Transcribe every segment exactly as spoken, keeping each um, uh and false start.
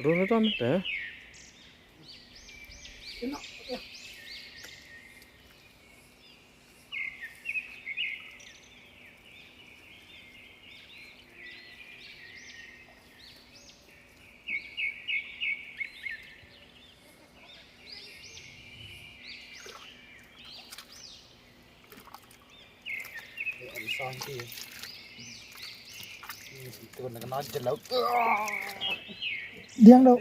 Run run te. Diang dok.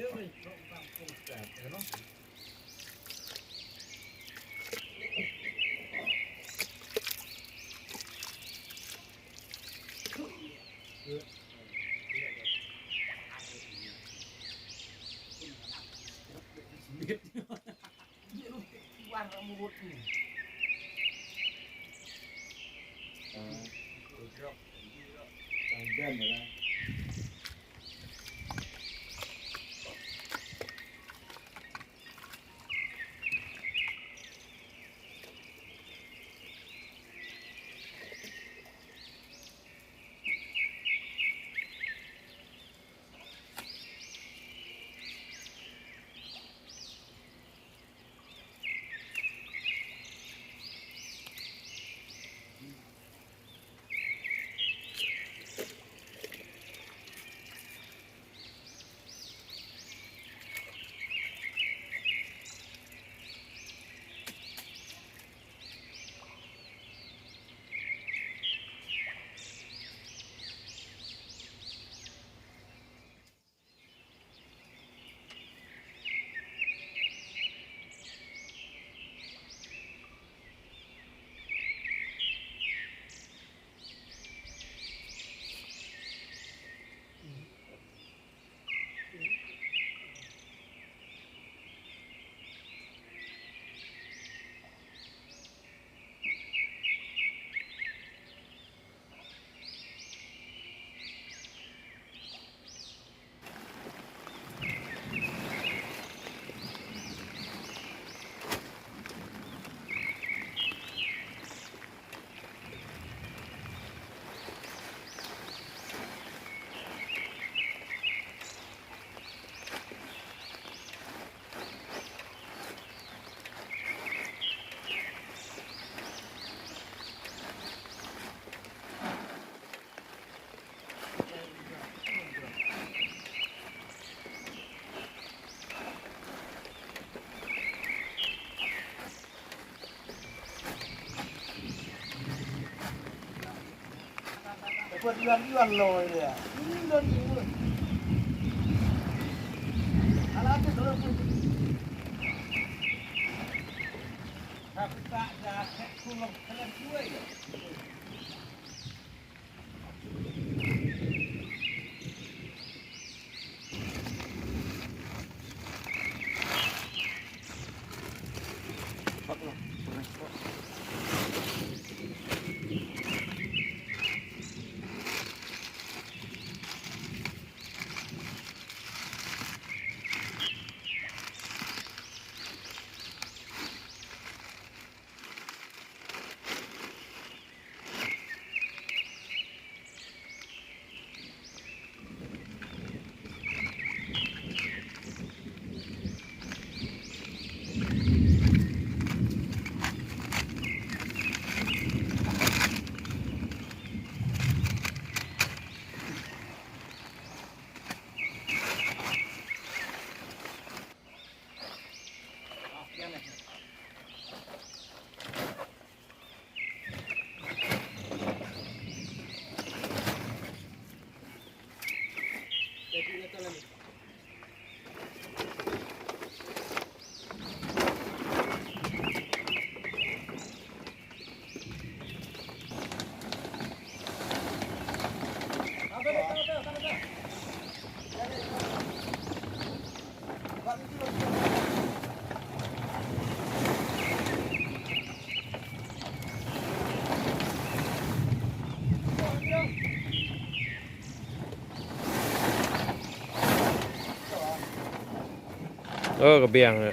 Oh, ka biang.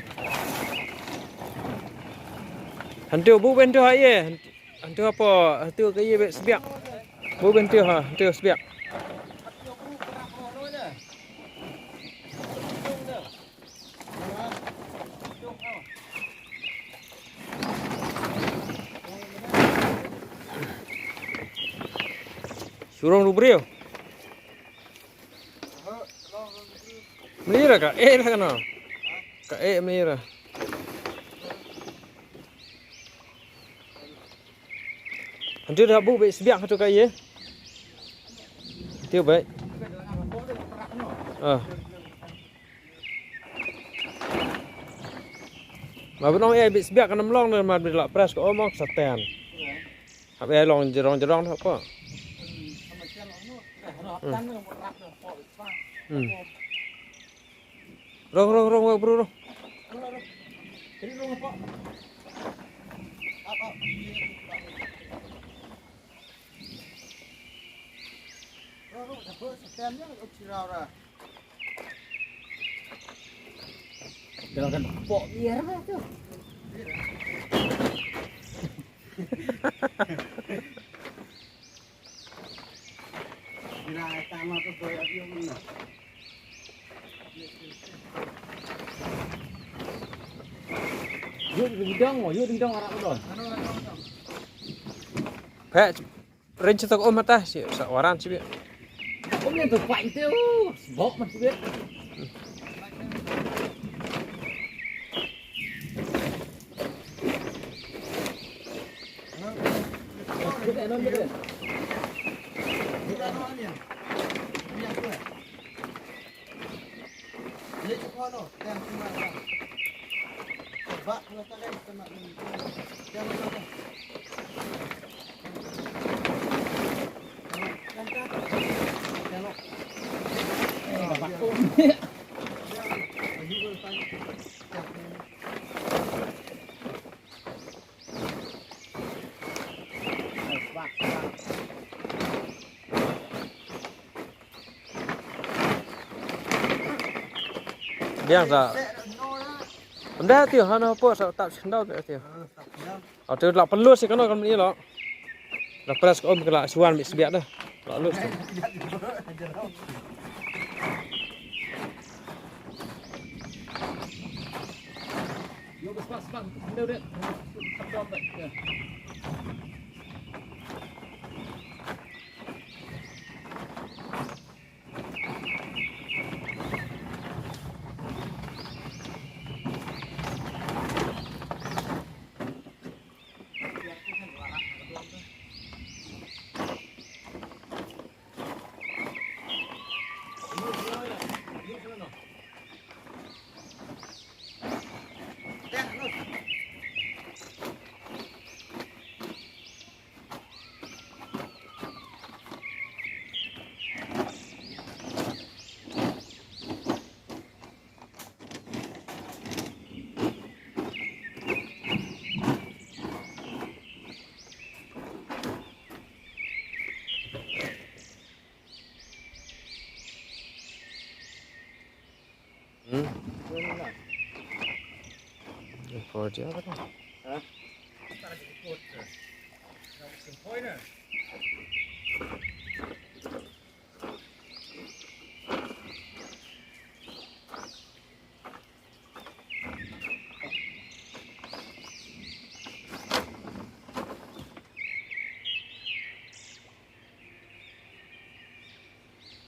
Hangtu, buh byntu ha ïe. Hangtu hapoh, hangtu ka ïe bad sbiak. Buh byntu ha, hangtu sbiak. Surong rubril. Mlira ka, eh, ka no. Ka, eh, mlira. Hangtu da buh bad sbiak hangtu ka ïe. Hangtu bad. Ah. Ma ba nong ïa bad sbiak kan ym long ne ma ba la press ka ong sa ten. Hap ïa long jrong jrong hap ko. Hmm. Hmm. Rong, rong, rong, rong, bro, rong. Dalam kan pok biar lah tu. Bila tama tu boy avion ni. Yuk ding dong, yuk ding dong arak tu. Pek, rin cetok om atas, si sa waran si bi. Om yang tu pain tu, sebok man si bi. Biang sa. Ym da tio, hano po sa tap sendal tio. Atu la perlu si kano kan ni lo. La press ko om ka la suan mi sbiak dah. La lus tu. Yo, bas, bas, bas. Dah, dah. Sap dom dah. Ya. Hmm. Record ya apa tu? Hah?